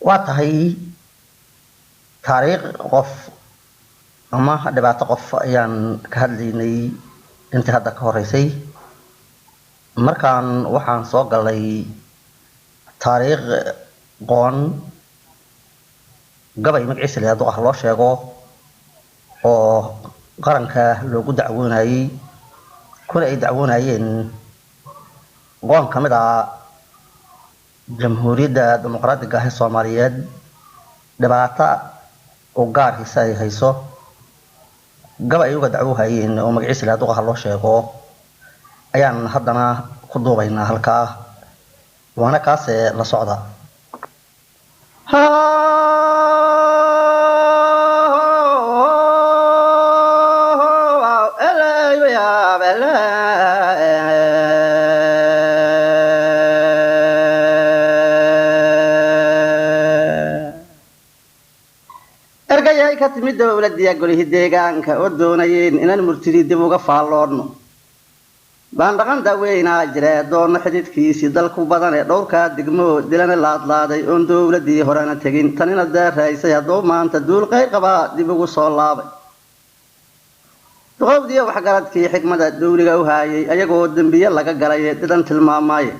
Waa tahay taariikh qof ama dhibaato qof ayaan ka hadlaynay intii hadda ka horeysay. Markaan waxaan soo galay taariikh qoon gabay magaciisa la yidhahdo ah loo sheego oo qaranka loogu dacwoonayey, kuna ay dacwoonayeen qoon ka mid ah Jamhuuriyadda Dimuqraadiga ah ee Soomaaliyeed, dhibaato u gaarkiisa ay hayso. Gabay ay uga dacwoohayeen oo magaciisa la yidhahdo ah loo sheego ayaan haddana ku duubaynaa halkaa, waana kaasee la socda. Ergayay ka timid dowladiya golihii deegaanka oo doonayeen inaan murtidii dib uga faalloodhno baan dhaqan daaweynaa jire doonno xididkiisii dalku badan ee dhowrkaa degmo dilana laadlaaday oon dowladii horena tegin, tanina deeraysay hadduu maanta duul qayr qabaa dib ugu soo laabay. Duqowdiyo waxgaradkii xikmada dawliga u haayay ayagoo dembiye laga galay didan tilmaamaaye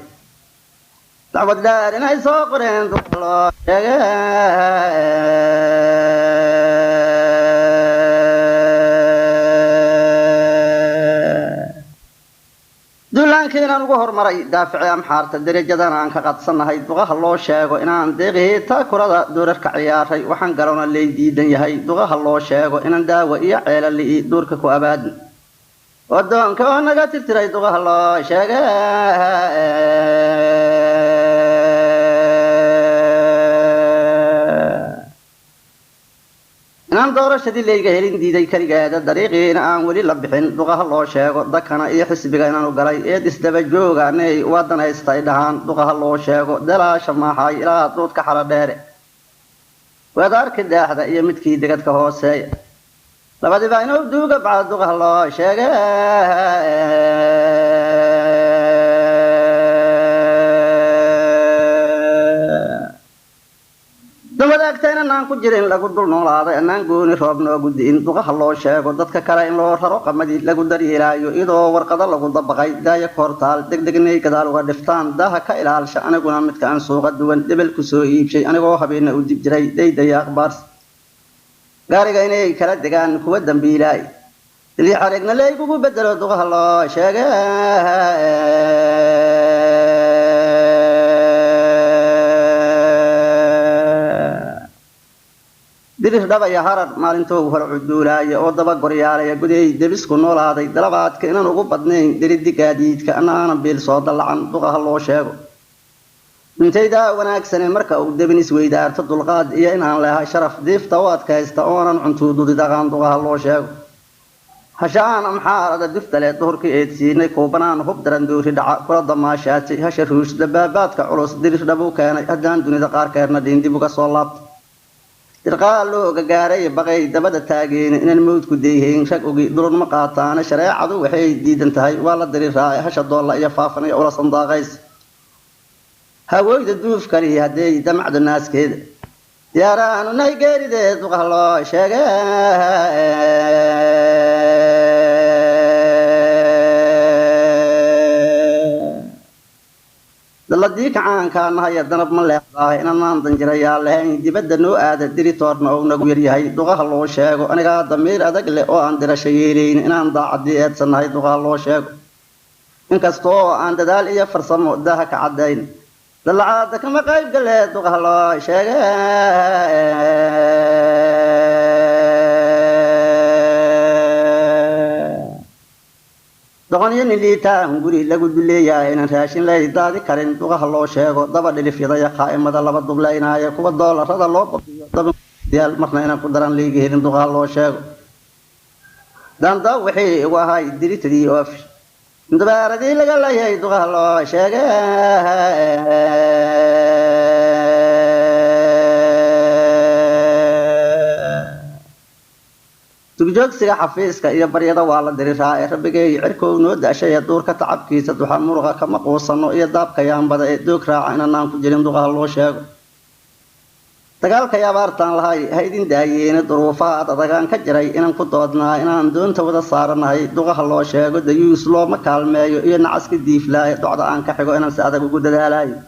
dacwad dheer inay soo qoreen duqa loo sheegay. Duulaankii inaan ugu hormaray daafici amxaarta derajadana aan ka qadsannahay duqaha loo sheego, inaan deeqihii taakurada doorarka ciyaaray waxaan galowna lay diidan yahay duqaha loo sheego, inaan daawa iyo ceela li'i duurka ku abaadin wadoonka oo naga tirtiray duqaha loo sheegay. Inaan doorashadii layga helin diiday keligeeda dariiqiina aan weli la bixin duqaha loo sheego, dakana iyo xisbiga inaanu galay eed isdaba jooga anay waa danaystay dhahaan duqaha loo sheego, dalaasha maaxay ilaa duudka xala dheere weedaarkii daaxda iyo midkii degadka hooseeya labadiba inuu duuga baca duqaha loo sheegay. Dawadaagta inanaan ku jirin lagu dul noolaaday anaan gooni roob noogu di'in duqaha loo sheego, dadka kale in loo raro qamadii lagu daryeelaayo iyadoo warqado lagu dabaqay daaya ka hortaal degdegnay gadaal uga dhiftaan daaha ka ilaalsha, aniguna midka aan suuqa duwan dhebel ku soo iibshay anigoo habeena u dib jiray daydaya akhbaars gaariga inay kala degaan kuwa dambiilaay dilii xareegna laygugu bedelo duqaha loo sheegay. Dirir dhabaya harar maalintou hore cuduulaaya oo daba goryaalaya guday debisku noolaaday dalabaadka inaan ugu badnayn diridi gaadiidka ana aanan biil soo dallacan duqaha loo sheego. Intaydaa wanaagsane marka uu debin isweydaarto dulqaad iyo inaan lehay sharaf diifta u adkaysta oonan cuntuududidaqaan duqaha loo sheego. Hasha aan amxaarada duftale duhurkii eedsiinay kuubanaan hub daran doori dhaca kula damaashaatay hasha ruush dabaabaadka culus dirir dhabuu keenay haddaan dunida qaarkeedna dhiin dib uga soo laabta dirqaa looga gaaray baqay dabada taageena inaan mawdku deyhayn rag ogi dulunma qaataana shareecadu waxay diidan tahay waa la diri raacay hasha doolla iyo faafanaya ula sandaaqays hawooyda duuf kalihi hadday damacda naaskeeda diyaaraanu nahay geerideed duqaha loo sheegay. Dalladii kacaankaa nahaya danab ma leexdaahay inanaan danjirayaa lahayn dibadda noo aada diritoorna ou nagu yaryahay duqaha loo sheego, anigaa damiir adag leh oo aan dirasho yeelayn inaan daacaddii eedsannahay duqaha loo sheego, inkastoo aan dadaal iyo farsamo daaha ka caddayn dallacaada kama qayb galee duqaha loo sheegay. Doqonyo nin liitaan guri lagu duleeyahay inaan raashin lay daadi karin duqaha loo sheego, daba dhilifyadaya qaa'imada laba dublaynaaya kuwa doolarada loo babiyo dabayaal marna inaan ku daran liiga helin duqaha loo sheego. Daandaa wixii igu ahay diritadii oof dubaaradii laga leeyahay duqaha loo sheegay. Dugjoogsiga xafiiska iyo baryada waa la diriraa ee rabbigay cirkow noo dashay ee duurka tacabkiisa duxa muruqa kama quusano iyo daabka yaambada ee doog raaca inanaan ku jirin duqaha loo sheego. Dagaalkay abaartaan lahay ha idin daayeene, duruufaha ad adagaan ka jiray inaan ku doodnaa, inaan doonta wada saaranahay duqaha loo sheego. Dayuus looma kaalmeeyo iyo nacaska diiflaaye, docda aan ka xigo inaan si adag ugu dadaalayo,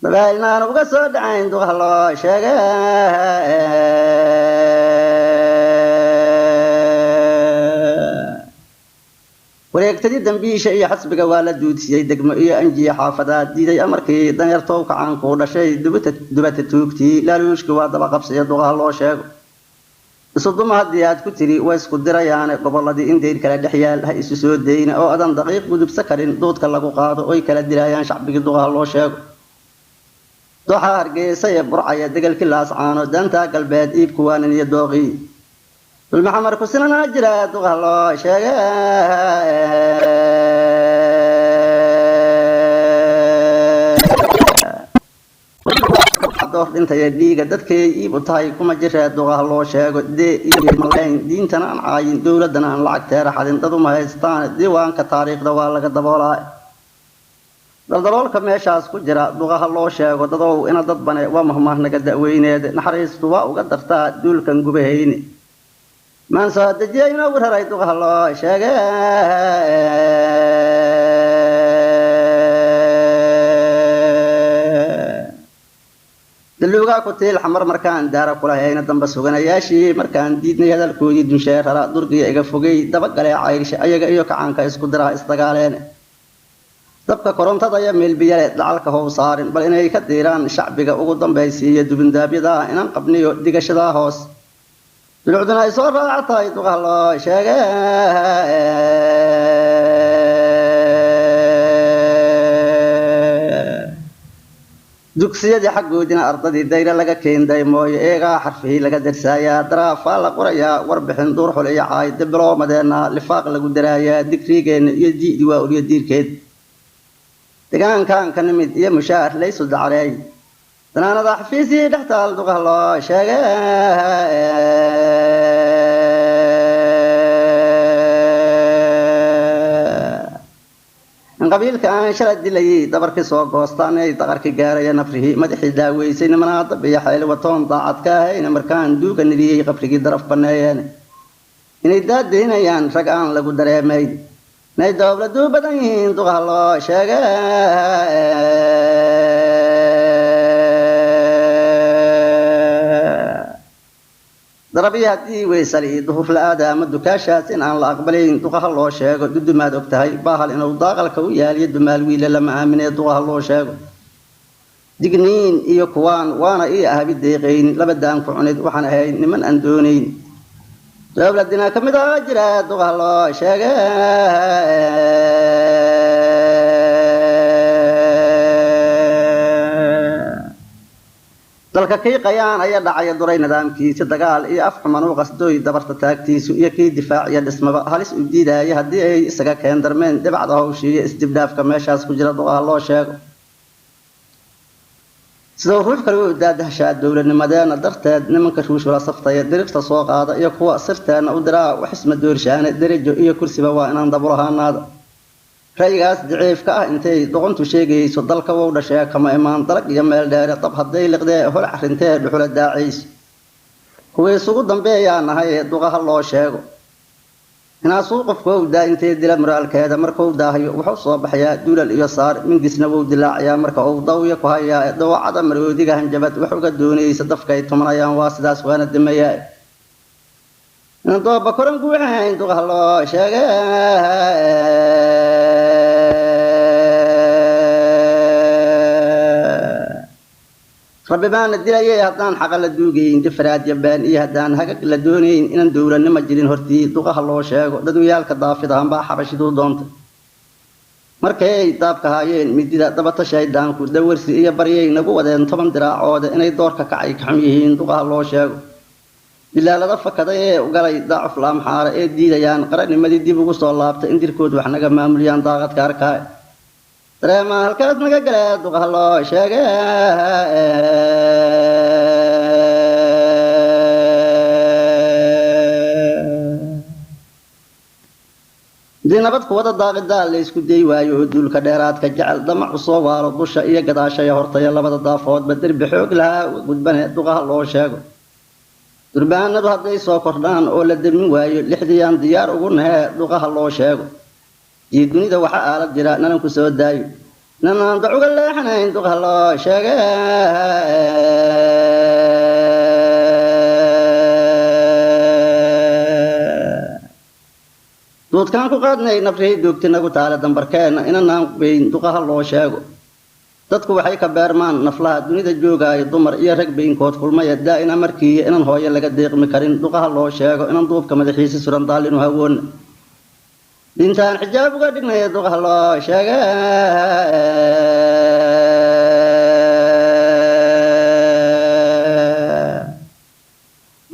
dabaylna aan uga soo dhacayn duqaha loo sheege. Wareegtadii dambiisha iyo xasbiga waa la duudsiyey, degmo iyo anjiya xaafadaa diiday amarkii. Danyartow kacaankuu dhashay dubata tuugtii, laaluushki waa daba qabsiya duqaha loo sheego. Isuduma haddii aad ku tiri way isku dirayaane, gobolladii in dayr kala dhex yaal ha isu soo dayna, oo adan daqiiq gudubsa karin duudka lagu qaado oy kala dilayaan shacbigii duqaha loo sheego. Doxa Hargeysa ee Burcaya, degelkii Laascaano, daantaa galbeed iibku waanin iyo dooqii dulmaxamar ku sinanaa jira duqaha loo sheege. Door dhintaya dhiiga dadkay iib u tahay kuma jiree duqaha loo sheego. Dee iyo malayn diintana aan caayin, dowladdana aan lacag teera xadin, dad uma haystaan diiwaanka taariikhda waa laga daboolaa daldaloolka meeshaas ku jira duqaha loo sheego. Dadow ina dad bane waa mahmaah naga da'weyneed, naxariistu waa uga dartaa duulkan gubahayne, maan soo dejiya inoogu raray duqaha loo sheege. Daluugaa ku tiil Xamar markaan daara kula hayna, damba suganayaashii markaan diidnay hadalkoodii, dunshee rara durgiya iga fogey dabagalee cayrsha, ayaga iyo kacaanka isku diraa isdagaaleen. Dabka korontada iyo meelbiyale dacalka how saarin, bal inay ka diiraan shacbiga ugu dambaysiiya dubindaabyada inaan qabniyo digashadaa hoos, dulucduna ay soo raaca tahay duqaha loo sheege. Dugsiyadii xaggoodina ardadii dayre laga keenday mooyo, eegaa xarfihii laga darsaayaa, daraafaa la qorayaa warbixin duurxul iyo caay, dibloomadeenna lifaaq lagu daraayaa, digriigeenna iyo di'di waa uryo diirkeed. Degaankan ka nimid iyo mushaar laysu dacareey, danaanada xafiisii dhex taal duqaha loo sheege. In qabiilka aan shala dilayay dabarkii soo goostaan ay daqarkii gaaraya nafrihii madaxii daaweysay, nimanaa dabiya xayli watoon daacad ka ahayna markaan duuga nidiyey qabrigii daraf banneeyeen, inay daadaynayaan rag aan lagu dareemayn, inay dowladuu badan yihiin duqaha loo sheege. Darabiyi haddii weysali duhur la aada ama dukaashaas in aan la aqbalayn duqaha loo sheego. Dudumaad og tahay baahal inuu daaqalka u yaaliyo, dumaal wiile lama aaminee duqaha loo sheego. Digniin iyo kuwaan waana ii ahabi deeqayn, labadaan ku cunid waxaan ahayn niman aan doonayn, dowladina ka mid ah jira duqaha loo sheege. Dalka kii qayaan ayaa dhacaya duray nidaamkiisi, dagaal iyo af xuman u qasdooy dabarta taagtiisu, iyo kii difaaciya dhismaba halis u diidaya haddii ay isaga keen darmeen dhibacda hawshiiyo isdibdhaafka meeshaas ku jira duqaha loo sheego. Sidau ruux kale u daadahshaa dowladnimadeena darteed, nimanka ruushula saftaya diriirta soo qaada iyo kuwa sirteenna u diraa wax isma doorshaane, derajo iyo kursiba waa inaan dabulahaanaada. Ra'yigaas daciifka ah intay doqontu sheegayso, dalka wou dhashee kama imaan dalag iyo meel dheere, dab hadday liqdee hol carintee dhuxula daacayso, kuwii isugu dambeeyaa nahay duqaha loo sheego. Inaasuu qofkou daa intee dila muraalkeeda, markuu daahayo wuxuu soo baxayaa duulal iyo saar, mingisna wou dilaacayaa marka uu dawya ku hayaa. Dawacada maroodiga hanjabad wax uga doonaysa dafkay tumanayaan waa sidaas waana dimayaa, inaan dooba koran guuxahayn duqaha loo sheege. Rabbi baana dilayay haddaan xaqa la duugayn, difraad yabaan iyo haddaan hagag la doonayn, inaan dowladnimo jirin hortii duqaha loo sheego. Dadwayaalka daafidahan baa xabashiduu doontay markay daabka haayeen midida dabata shaydaanku, dawarsi iyo baryay nagu wadeen 10 diraacooda, inay doorka kacay ka xun yihiin duqaha loo sheego. Dilaalada fakaday ee galay daacuf laamxaara ee diidayaan qarannimadii dib ugu soo laabtay, in dirkood wax naga maamuliyaan daaqadka arkaay, dareemaa halkaas naga galee duqaha loo sheege. Hadii nabad Nabad kuwada daaqidaa la isku day waayo oo duulka dheeraadka jecel damacu soo waaro dusha iyo gadaashaya hortaya labada daafoodba derbi xoog lahaa gudbane duqaha loo sheego. Durbaanadu hadday soo kordhaan oo la demin waayo lixdiyaan diyaar ugu nahee duqaha loo sheego. Iyo dunida waxa aalad jira nalan ku soo daayo nanaan dacuga leexanayn duqaha loo sheege. Duudkaan ku qaadnay nafrihii duugti nagu taale dambarkeenna inanaan qubayn duqaha loo sheego. Dadku waxay ka beermaan naflaha dunida joogaayo dumar iyo rag baynkood kulmaya daa-ina markiiyo inan hooyo laga deeqmi karin duqaha loo sheego. Inan duubka madaxiisa suran daallinu hawoonna dintaan xijaab uga dhignaya duqaha loo sheege.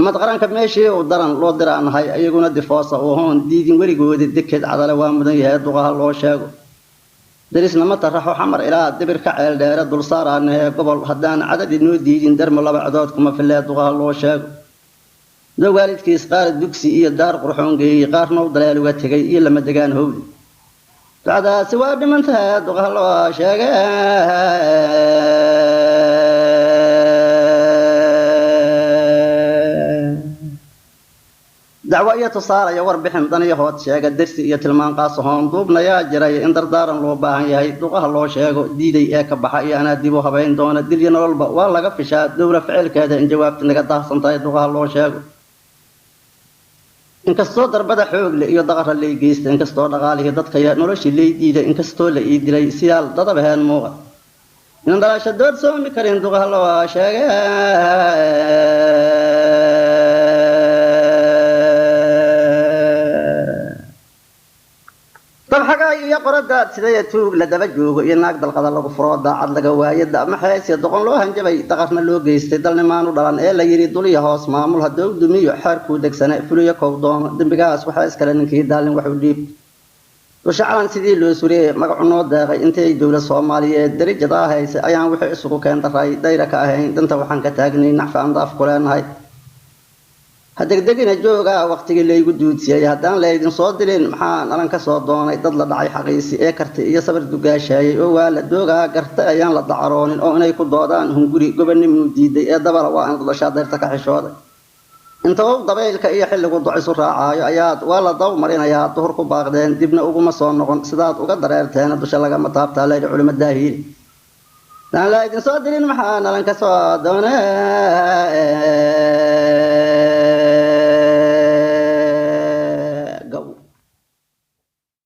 Mad qaranka meeshii uu daran loo diraanahay iyaguna difoosa uu hoon diidin weligoodi dekeed cadale waa mudan yahay duqaha loo sheego. Darisna ma taraxo xamar ilaa dibir ka ceel dheere dulsaaraanahee gobol haddaan cadad inoo diidin darmo laba codood kuma filee duqaha loo sheego. Do waalidkiis qaar dugsi iyo daar qurxoon geeyey qaarna u daleel uga tegay iyo lama degaan howli. Ducadaasi waa dhiman tahay duqaha loo sheege. Dacwo iyo tusaalayo warbixin dan iyo hood sheega dersi iyo tilmaan qaasahoon duubnayaa jiray in dardaaran loo baahan yahay duqaha loo sheego. Diiday ee ka baxa iyo anaa dib u habayn doona dilyo nololba waa laga fishaa dowla ficilkeeda in jawaabta naga daahsan tahay duqaha loo sheego. Inkastoo darbada xoogle iyo daqara lay geysta, inkastoo dhaqaalihii dadka noloshii lay diiday, inkastoo la ii dilay siyaal dadabaheen muuqa inan dhalasha dood soomi karin duqaha loo sheege. Dabxagaay iyo qoradaad sidaya tuug la daba joogo iyo naag dalqada lagu furo daacad laga waayo da'maxeys doqon loo hanjabay daqarna loo geystay dalnimaanu dhalan ee la yidhi duliya hoos maamul haddou dumiyo xeerkuu degsane fuliyo kow doono dembigaas waxaa iskale ninkii daalin waxu dhiib. Dusha calan sidii loo suriyey magacu noo deeqay intay dowlad Soomaaliyeed darijadaa haysay ayaan wixii isugu keen daray dayra ka ahayn danta waxaan ka taagnay nacfa aan daaf ku leenahay. Ha degdegina joogaa waqtigii laygu duudsiyey haddaan laydin soo dirin maxaan alan ka soo doonay dad la dhacay xaqiisi ee karti iyo sabar dugaasheeyay oo waa la doogaa garta ayaan la dacaroonin oo inay ku doodaan hunguri gobonimuu diiday ee dabala waa in dhashaa dayrta ka xishooday. Inta uu dabaylka iyo xilligu ducisu raacaayo ayaad waa la daw marinayaa duhur ku baaqdeen dibna uguma soo noqon sidaad uga dareerteena dusha lagama taabtaa layidhi culimo daahiili. Daan la idin soo dirin maxaa nalan ka soo doonay.